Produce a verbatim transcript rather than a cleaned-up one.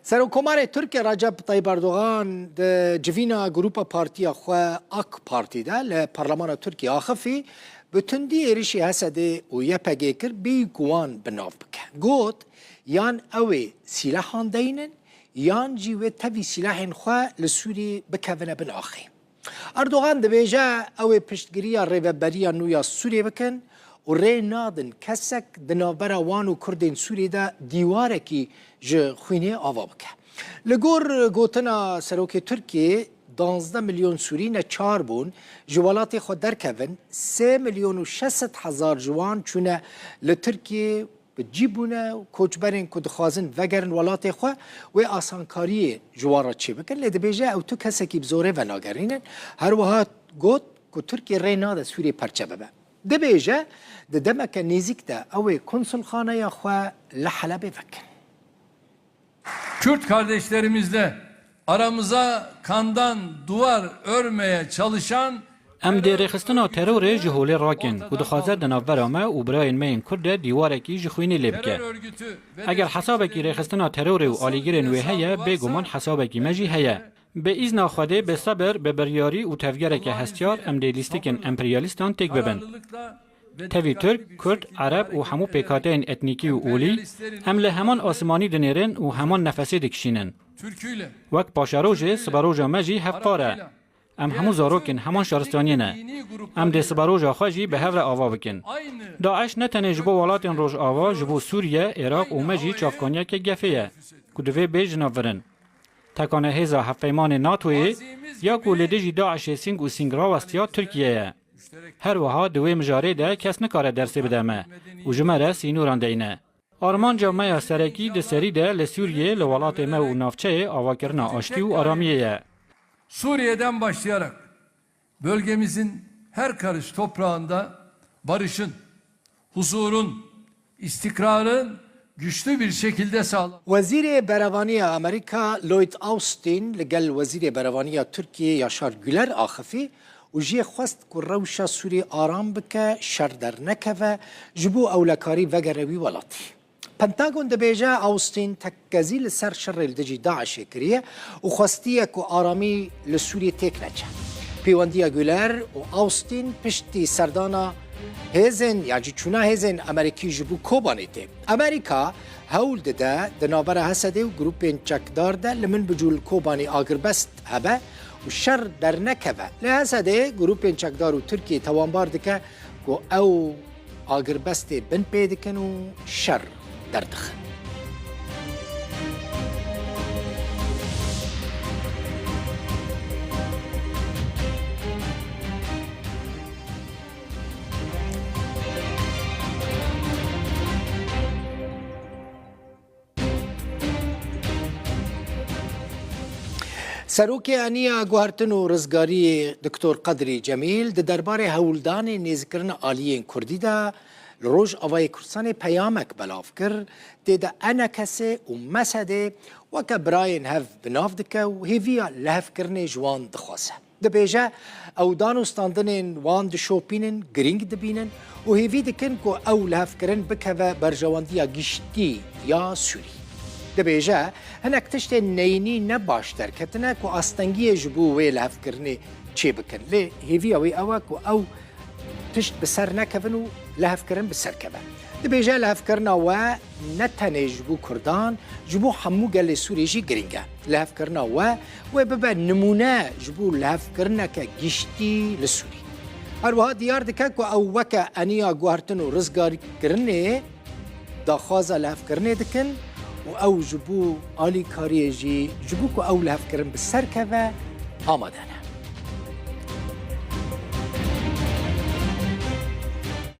Serokkomarê Tirkiyê Recep Tayyip Erdogan di civîna grûpa partiya xwe AK Partî de li Parlemana Tirkiyê axifî, bi tundî êrişî H S D û Y P G kir, bêyî ku wan bi nav bike. Got, yan ew ê sîlehan deynin, yan jî wê tevî sîlehên xwe li Sûriyê bikevine bin axê. Erdogan dibêje, ew ê piştgiriya rêveberiya nû ya Sûriyê bikin û rê nadin kesek di navbera wan û Kurdên Sûriyê de dîwarekî ji xwînê ava bike. Li gor gotina Serokê Tirkiyê, duwazdeh milyon Sûrî neçar bûn ji welatê xwe derkevin, sê milyon û şeş sed hezar ji wan çûne li Tirkiyê, bi cî bûne û koçberên ku dixwazin vegerin welatê xwe, wê asankariyê ji wan re çêbikin. Lê dibêje, ew tu kesekî bi zorê venagerînin. Her wiha got ku Tirkiye rê nade Sûriyê perçe bibe. Dibêje, di demeke nêzîk de ew ê konsulxaneya xwe li Helebê vekin. Kürt kardeşlerimizle aramıza kandan duvar örmeye çalışan Em dê rêxistina terorê ji holê rakin, ku dixwaze di navbera me û birayên me yên Kurd de dîwarekî ji xwînê lê bike. Eger hesabekî rêxistina terorê û alîgirên wê heye, bêguman hesabekî me jî heye. Bi îzna Xwedê, bi sebir, bi biryarî û tevgereke hestiyar em dê lîstikên emperyalîstan têk bibin. Tevî Tirk, Kurd, Ereb û hemû pêkhateyên etnîkî û olî, em li heman asimanî dinêrin û heman nefesê dikişînin. Wek paşerojê, siberoja me jî hevpar e. Em hemû zarokên heman şaristaniyê ne. Em dê siberoja xwe jî bi hev re ava bikin. DAIŞ ne tenê ji bo welatên Rojava, ji bo Sûriye, Iraq û me jî çavkaniyeke gefê ye, ku divê bê jinavbirin. Tekane hêza hevpeymanê NATOyê ya ku li dijî DAIŞê sîng û sîng rawestiya Tirkiye ye. Her wiha di wê mijarê de kes nikare dersê bide me û ji me re sînoran deyne. Armanca me ya serekî di serî de li Sûriyê, li welatê me û navçeyê avakirina aştî û aramiyê ye. Suriye'den başlayarak bölgemizin her karış toprağında barışın, huzurun, istikrarın güçlü bir şekilde sağlanması. Wezîrê Berevaniya Amerîka Lloyd Austin li gel Wezîrê Berevaniya Tirkiyê Yaşar Güler axifî û jê xwest ku rewşa Sûriyê aram bike, şer dernekeve, ji bo ewlekarî vegere wî welatî. Pentagon dibêje, Austin tekkezî li ser şerê li dijî DAIŞê kiriye û xwestiye ku aramî li Sûriyê têk neçe. Pêwendiya Güler û Austin piştî serdana hêzên, yan jî çûna hêzên Amerîkî ji bo Kobanê tê. Amerîka hewl dide di navbera H S D û grûpên çekdar de li min bicû li Kobanê agirbest hebe û şer dernekeve. Lê H S D grûpên çekdar û Tirkiyê tewanbar dike ku ew agirbestê bin pê dikin û şer derdixin. Serokê Eniya Guhertin û Rizgariyê Doktor Qedrî Cemîl di derbarê hewldanê nêzikirina aliyên Kurdî de li Rojavayê Kurdistanê peyamek belav kir, tê de E N K S ê û M S D'ê weke birayên hev bi nav dike û hêviya lihevkirinê ji wan dixwaze. Dibêje, ew dan û standinên wan dişopînin, girîng dibînin û hêvî dikin ku ew lihevkirin bikeve berjewendiya giştî ya Sûrî. Dibêje, hinek tiştên neyînî ne baş derketine ku astengiyê ji bo wê lihevkirinê çêbikin. Lê hêviya wê ew e ku ew tişt bi ser nekevin û lihevkirin bi ser keve. Dibêje, lihevkirina we ne tenê ji bo Kurdan, ji bo hemû gelê Sûrî jî girîng e. Lihevkirina we, wê bibe nimûne ji bo lihevkirineke giştî li Sûrî. Her wiha diyar dike ku ew weke eniya guhertin û rizgarkirinê daxwaza lihevkirinê dikin û ew ji bo alîkariyê jî, ji bo ku ew lihevkirin bi ser keve, amade ne.